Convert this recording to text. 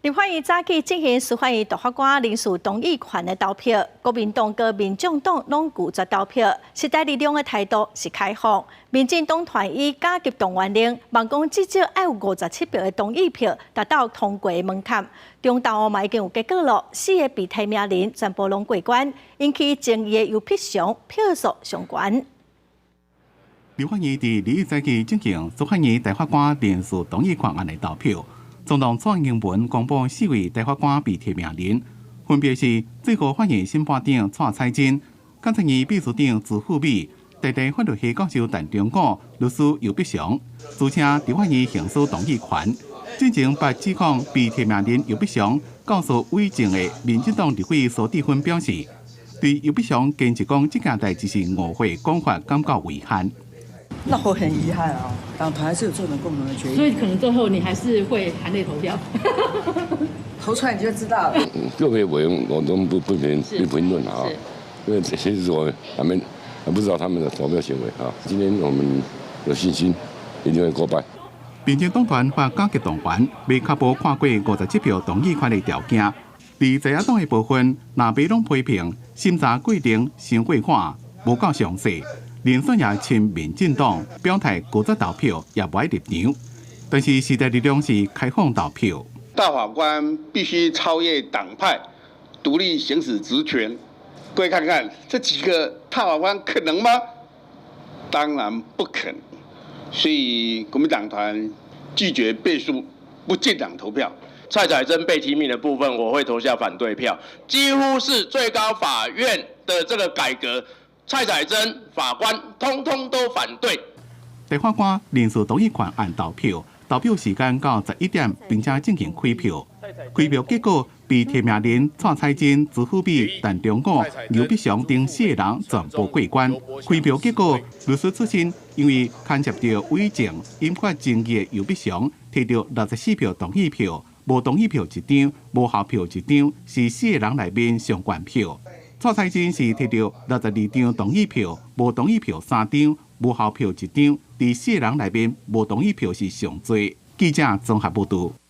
立法院早起進行司法院大法官人事同意權的投票，國民黨佮民眾黨攏拒絕投票。時代力量的態度是開放，民進黨團以加急動員令，望講至少愛有57票的同意票，達到通過的門檻。中投案嘛已經有結果囉，四个被提名人全部攏過關，引起爭議的游碧祥票數上懸。立法院佇二日早起進行司法院大法官人事同意權案的投票。總統蔡英文公布四位大法官被提名人，分別是最高法院審判長蔡彩珍、監察院秘書長朱富美、台大法律系教授陳忠武、律師游碧祥，促請立法院行使同意權。進前被指控被提名人游碧祥教唆偽證的民進黨立委蘇治芬表示，對游碧祥堅持講這件代誌是誤會講法感覺遺憾。那我很遺憾啊，黨團還是有做成共同的決議，所以可能最後你還是會含淚投票。投出來你就知道了。個別委員我都不評論啊，因為其實我還不知道他們的投票行為啊。今天我們有信心一定會過半。民進黨團發加急動員，欲確保跨過57票同意權的條件。佇在野黨的部分，藍白攏批評審查過程傷過緩，無夠詳細。連選也親民進黨表態拒絕投票，也無愛入場。但是時代力量是開放投票。大法官必須超越黨派，獨立行使職權。各位看看這幾個大法官可能嗎？當然不可能。所以國民黨團拒絕背書，不進場投票。蔡彩珍被提名的部分，我會投下反對票。幾乎是最高法院的這個改革，蔡彩珍法官通通都反對。大法官人事同意權案投票，投票時間到11點，並且進行開票。開票結果，被提名人蔡彩珍、朱富美、陳忠武、游碧祥等四个人全部過關。開票結果，律師出身，因為牽涉到偽證引發爭議的游碧祥，提著64票同意票，無同意票一張，無效票一張，是四个人內面上懸票。蔡彩珍是提著62張同意票，無同意票三張，無效票一張，佇四个人內面無同意票是上濟。記者綜合報導。